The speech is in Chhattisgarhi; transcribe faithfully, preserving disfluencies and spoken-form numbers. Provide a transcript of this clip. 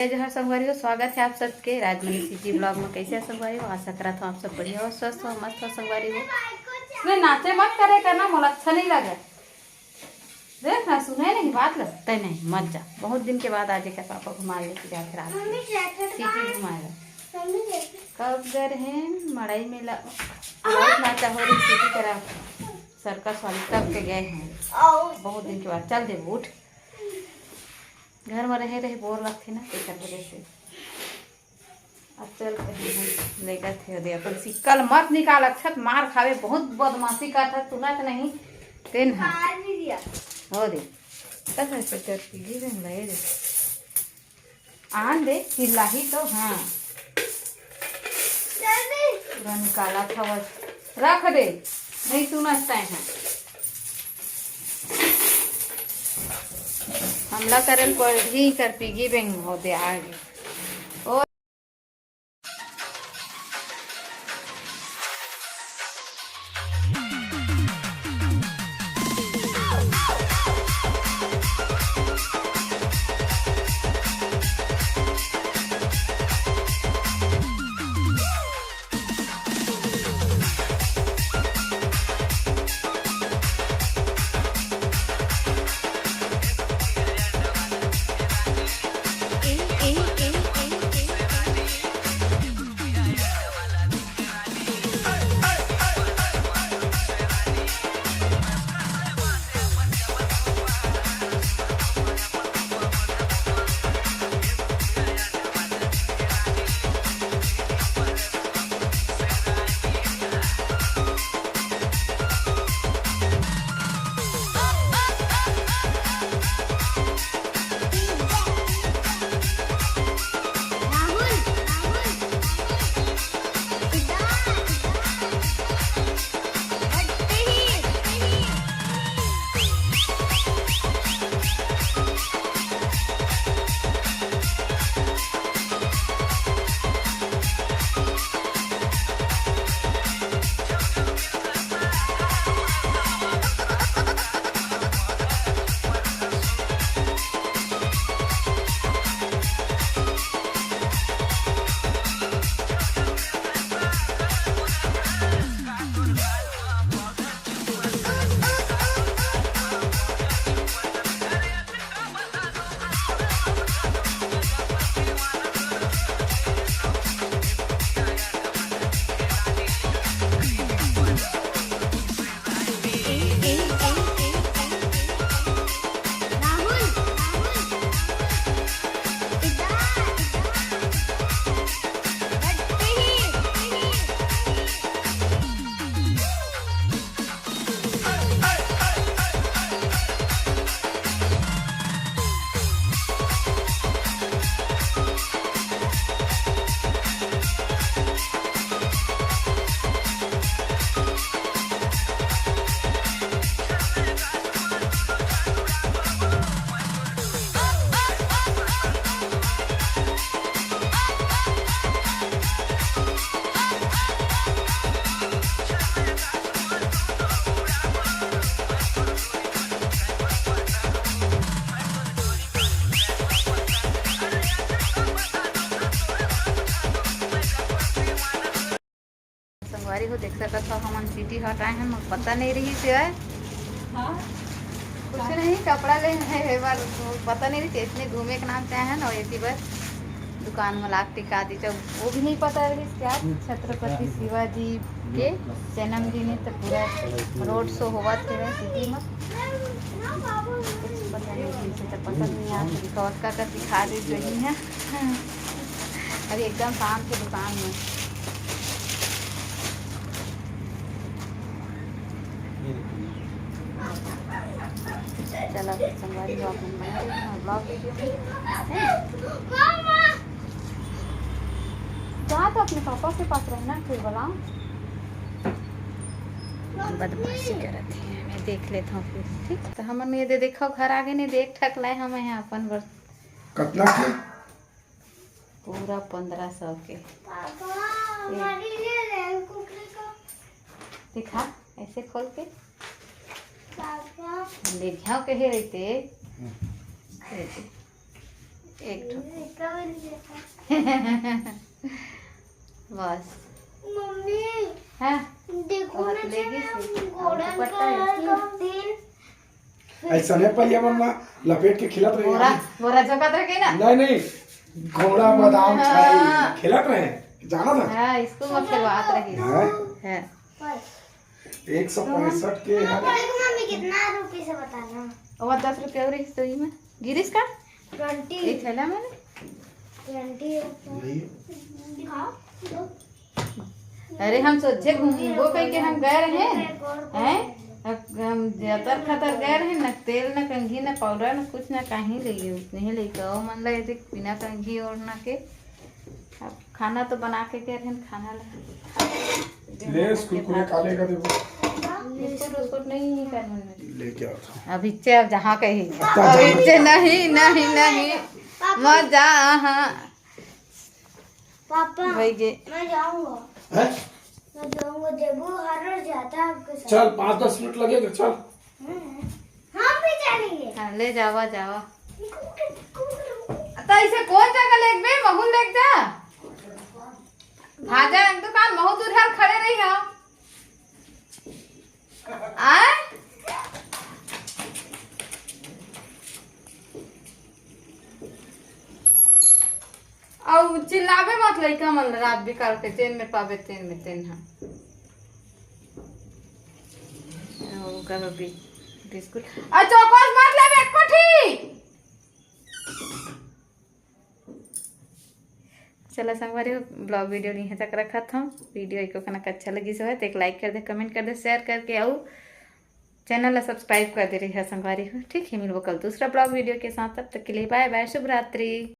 जय जोहार संगवारी हो, स्वागत है आप सबके राजमनी सिटी ब्लॉग में। कैसे हो संगवारी हो? आशा करत हो आप सब बढ़िया हो, स्वस्थ हो, मस्त हो संगवारी हो। नहीं, नाचे मत करे करना, मोला अच्छा नहीं लगे। देख ना, सुने नहीं बात ल। तय नहीं, मत जा। बहुत दिन के बाद आज एकर पापा घुमा लेके जाथे रात में। सिटी घुमाए ला। कब गए रहे? मड़ई मेला। बहुत नाचा हो रही सिटी करा। सर्कस वाली तब के गए हैं। बहुत दिन के बाद। चल देबो, उठ। घर में रहे रहे बोर लगथे ना, तेकर वजह से। अब चल कहीं हम लेकर थे दे अपन सिक्कल मत निकाल, अक्षत मार खावे, बहुत बदमाशी करत है, सुनत नहीं। तेन है। हो दे। तब है तो चल पीगी बहन भाई रे। आन दे, चिल्लाही तो, हाँ। पूरा निकाला था बस। रख दे, नहीं सुनत तय है। हमला करल पड़ही कर पीगी बेंग हो दे आगे। ओ संगवारी हो, देख सकत हो, हमन सिटी हट आए हैं, मोर पता नहीं रही से। हाँ। कुछ नहीं, कपड़ा ले आए हैं, बार पता नहीं रही, इसने घूमे के नाम से आए हैं ना, इसी बार दुकान में लाग टिका दी, जब वो भी नहीं पता रही क्या छत्रपति शिवाजी के जन्मदिन है, तो पूरा रोड शो होवत है सिटी में। कुछ पता नहीं, किसी तो पसंद नहीं आता, कौतका का दिखा दे रही है। अभी एकदम शाम के दुकान में। चलो, संगवारी हो, अपन बने रहिए ब्लॉग वीडियो में। जा तो अपने पापा के पास रहना, फिर बुलाओ। बदमाशी करत है, मैं देख लेता हूँ फिर, ठीक। तो हमन ये दे देखो, घर आगे नहीं देख ठक लाए हम यहाँ अपन बर। कतना के? पूरा पंद्रह सौ के। पापा, ये हमारी ले ले कुकरी को। दिखा, ऐसे खोल के। पापा। ले जाओ कहे रहते। हम्म। रहते। एक ठो। इसका भी नहीं देखा। बस। मम्मी, हाँ। देखो और ना, लेगी जरा से। गोल्डन और दुपट्टा है। कलर का तीन। ऐसा नहीं, पहले मन ना लपेट के खिलत रहे। बोरा, बोरा झोंकत रहे ना। नहीं नहीं, घोड़ा बादाम हाँ। खाई खिलत रहे, जाना था। हाँ, इसको मैं खेलवात रही। हाँ? है। पर एक सौ पैंसठ के है। देखो मम्मी, कितना रुपये से बताना। और दस रुपये और इस तो में गिरिस का। ट्वेंटी। ये थैला में ना। ट्वेंटी। नहीं। दिखाओ। अरे, हम सोचे घूमबो कह के हम गए रहे हैं। अब हम जतर खतर गए रहे, न तेल, न कंघी, न पाउडर, न कुछ, न कहीं ले गए, नहीं लेके आओ मन ला, यदि बिना कंघी ओढ़ना के। अब खाना तो बना के गए रहे, खाना ला। ले, स्कूल खुले, काले का देखो। बिस्कुट उस्कुट नहीं है घर में। लेके आओ तो। अब इच्छे, अब जहाँ कही। अच्छा, अब इच्छे नहीं, नहीं, नहीं। मत जा, हाँ। पापा, वही जे। मैं जाऊंगा। हैं? मैं जाऊंगा। देबू हर रोज जाता है आपके साथ। चल, पाँच दस मिनट लगेगा, चल। हम्म। हम भी चलेंगे। हाँ, ले जावा, जावा। कुकुर, कुकुर। तो इसे कौन जगह लेक बे? महून लेक जा। भाजा एक दुकान महू दूर हर खड़े रही हो। आय? अउ चिल्लाबे मत लइका मन, रात बिकाल के जेन में पाबे तेन में तेन हा। ओ, करो बि-, बिस्कुट। आ, चौकोस मत लेबे एको ठी। चला संगवारी हो, ब्लॉग वीडियो इहाँ तक रखत हूँ। वीडियो एको कनक अच्छा लगिस होय तो एक लाइक कर दे, कमेंट कर दे, शेयर करके अउ चैनल ला सब्सक्राइब कर दे रही है संगवारी हो। ठीक है, मिलबो कल दूसरा ब्लॉग वीडियो के साथ। तब तक के लिए बाय बाय, शुभ रात्रि।